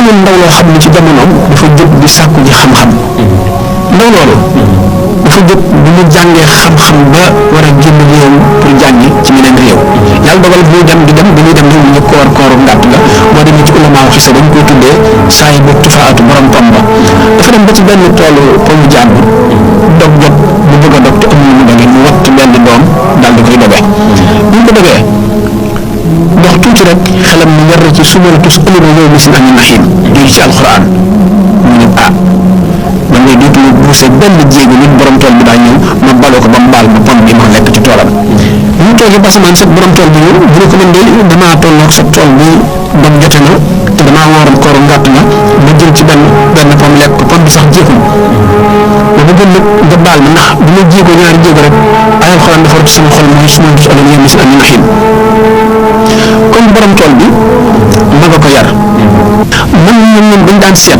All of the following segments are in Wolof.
amoon ndaw loo xam ne ci jamonoom dafa jóg di sàkku ji xam-xam ndaw loolu dafa jóg bu mu jàngee xam-xam ba war a génn réew pour jàngi ci meneen réew yàlla dogal muy dem di dem bi muy dem nag ñu koor kooru ngàtt la boo demee ci ulamaa xisa dañ koy tuddee saa yi boobu tufaatu borom pom ba dafa dem ba ci benn toolu pomu jàmbur dog jot bu bëgg a dog te amul mu doge mu watt benn doom daal di koy doge bu ñu ko dogee dox tuuti rek xelam mu war ci suma la tus ëllëg yow mi sin ami naxiim jóge ci alxuraan mu ne man ngay dootuma buuse benn jéego nit borom tool bi daa ñëw ma baloo ko ba mu baal ma pom bi ma lekk ci toolam bu ñu toogee ba samaan set borom tool bi ñëw bu ne ko man de damaa tolloog sa tool bi dog jote na te damaa waroon kooru ngàtt na ma jël ci benn pom lekk ko pom bi sax jéegul ma bëggoon nag nga baal ma ndax bu ma jéegoo ñaari jéego rek ay alxuraan dafa rot ci sama xol mooy suma gis ëllëg yow mi sin ami naxiim comme borom tool bi ma nga ko yar man ñun dañ daan seet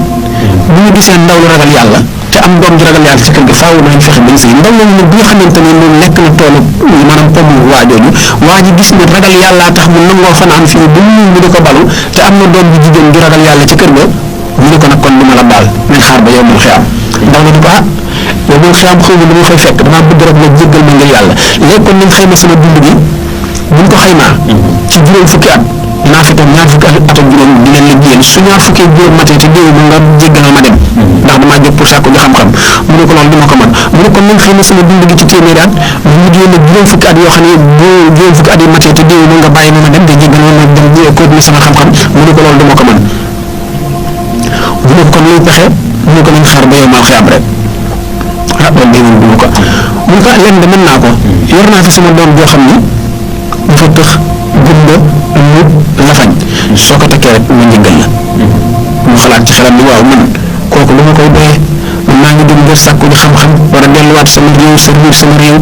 bu ñu gisee ndaw lu ragal yàlla te am doom ji ragal yàlla ci kër ga faaw nañ fexe bañ sëy ndaw loolu nag bi nga xamante ne moom nekk na toolu maanaam pomu waajooju waa ji gis ne ragal yàllaa tax mu nangoo fanaan fii ba mu di ko balu te am na doom bu jigéen ju ragal yàlla ci kër ga mu ne ko nag kon du ma la baal nañ xaar ba yow mul xiyaam ndaw la di ko yow mul xiyaam xëy na dama fay fekk damaa bëgg rek nga jéggal ma ngir yàlla léegi kon nañ xayma sama dund gi buñ ko xaymaa ci juróom fukki at dinaa fi toog ñaar fukki at ak juróom di leen liggéeyal su ñaar fukki juróom matee te déewu nga jéggal ma dem ndax damaa jóg pour sàkku ji xam-xam mu ne ko loolu duma ko mën mu ne kon nañ xëy na sama dund gi ci téeméeri at mu liggéey nag juróom fukki at yoo xam ne bu juróom fukki at yi matee te déewu nga bàyyi ma dem te jéggal ma dem continuer sama xam-xam mu ne ko loolu duma ko mën mu ne ko kon luy pexe mu ne ko nañ xaar ba yow mal xiyaam rek loolu day moom duma ko mu ne ko leen de mën naa ko yor naa fi sama doom joo xam ni dafa tëx gumba mu lafañ soo ko takkee rek ma njëggal la mu xalaat ci xelam ni waaw man kooku lu ma koy doyee man maa ngi dem ngir sàkku ji xam-xam war a delluwaat sama réew servir sama réew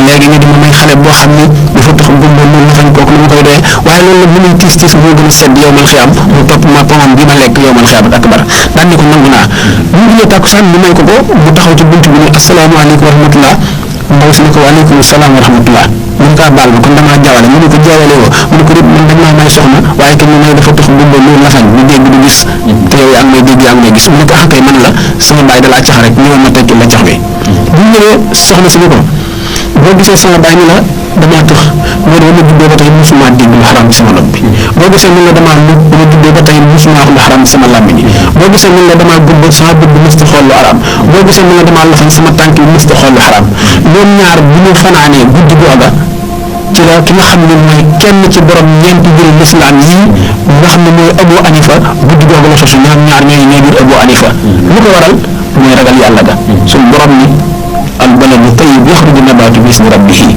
léegi nga di ma may xale boo xam ni dafa tax gumba mu lafañ kooku lu ma koy doyee waaye loolu la mu muy tiis tiis moo gën a sedd yow mal xiyaam mu topp ma pomam bi ma lekk yow mal xiyaam akbar daan ni ko nangu naa bu ñu jëlee tàkkusaan mu may ko mu taxaw ci bunt bi ni asalaamaaleykum wa rahmatullah ndaw si ne ko waaleykum salaam wa rahmatullah mun kaa baal ma kon damaa jaawale mu ne ko jaawale woo mu ne ko déet man dañ maa may soxna waaye kenn may dafa tax gumba loolu lafañ ñu dégg du gis te yow yaa ngi may dégg yaa ngi may gis mu ne ko ah kay man la sama baay dalaa cax rek ñëwoon ma tekki la cax bi bu ñu ñëwee soxna si ni ko boo gisee sama baay ni la damaa tëx moo dama juddoo ba tey musuma dégg lu xaram ci sama nopp bi boo gisee mun la damaa mut dama juddoo ba tey musuma wax lu xaram ci sama làmmiñ bi boo gisee mun la damaa gudd sama bët bi mësta xool lu xaram boo gisee mun la damaa lafañ sama tànk bi mësta xool lu xaram ñoom ñaar bu ñu fanaanee guddi googa ci la ki nga xam ne mooy kenn ci borom ñeenti jëri lislaam yii nga xam ne mooy Abu Hanifa guddi googu la sosu ñoom ñaar ñooy jur Abu Hanifa lu ko waral mooy ragal yàlla ga suñu borom ni al baladu tayyib yaxruju nabaatu bi ismi rabbihi